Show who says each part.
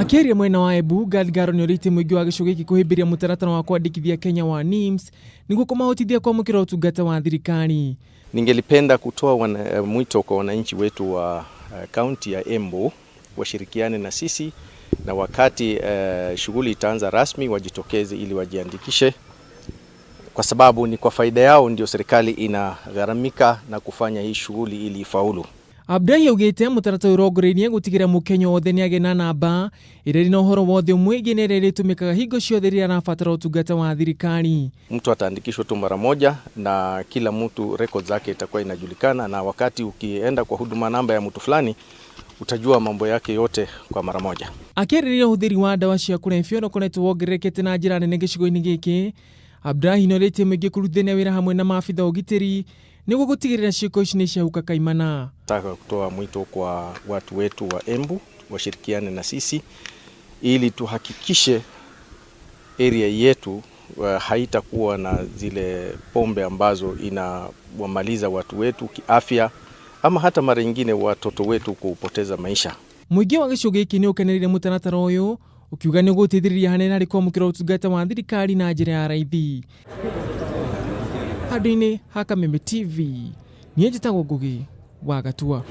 Speaker 1: Akĩaria mwena wa Embu, Gad Garo nĩorĩtie mũingĩ wa gĩcigo gĩkĩ kũhĩmbĩria mũtaratara wa kwandĩkithia Kenya wa NIMS nĩguo kũmahotithia kwamũkĩra ũtungata wa thirikari.
Speaker 2: Ningelipenda kutoa mwito kwa wananchi wetu wa kaunti ya Embu washirikiane na sisi na wakati shughuli itaanza rasmi wajitokeze ili wajiandikishe, kwa sababu ni kwa faida yao ndio serikali inagharamika na kufanya hii shughuli ili ifaulu.
Speaker 1: Abdullahi augĩte mũtaratara ũyũ ũrongoreirie gũtigĩrĩra mũkenya wothe nĩagĩa na namba ĩrĩa ĩrĩ na ũhoro wothe ũmwĩgiĩ na ĩrĩa ĩrĩtũmĩkaga hingo ciothe rĩrĩa arabatara ũtungata wa thirikari.
Speaker 2: Mtu ataandikishwa tu mara moja na kila mtu record zake itakuwa inajulikana, na wakati ukienda kwa huduma namba ya mtu fulani utajua mambo yake yote kwa mara moja.
Speaker 1: Akĩarĩrĩria ũhũthĩri wa ndawa cia kũrebia ũrĩa ũkoretwo wongererekete na njĩra nene gĩcigo-inĩ gĩkĩ, Abdullahi nĩorĩtie mũingĩ kũrutithania wĩra hamwe na maabitha a ũgitĩri nĩguo gũtigĩrĩra ciĩko ici nĩ ciahuka kaimana.
Speaker 2: Nataka kutoa mwito kwa watu wetu wa Embu washirikiane na sisi ili tuhakikishe area yetu haitakuwa na zile pombe ambazo inawamaliza watu wetu kiafya ama hata mara nyingine watoto wetu kupoteza maisha.
Speaker 1: Mũingĩ wa gĩcigo gĩkĩ nĩ ũkenereire mũtaratara ũyũ ũkiuga nĩ ũgũteithĩrĩria hanene harĩ kwamũkĩra ũtungata wa thirikari na njĩra ya raithi. Handũ-inĩ ha Kameme TV, niĩ njĩtagwo Ngugi wa Gatua.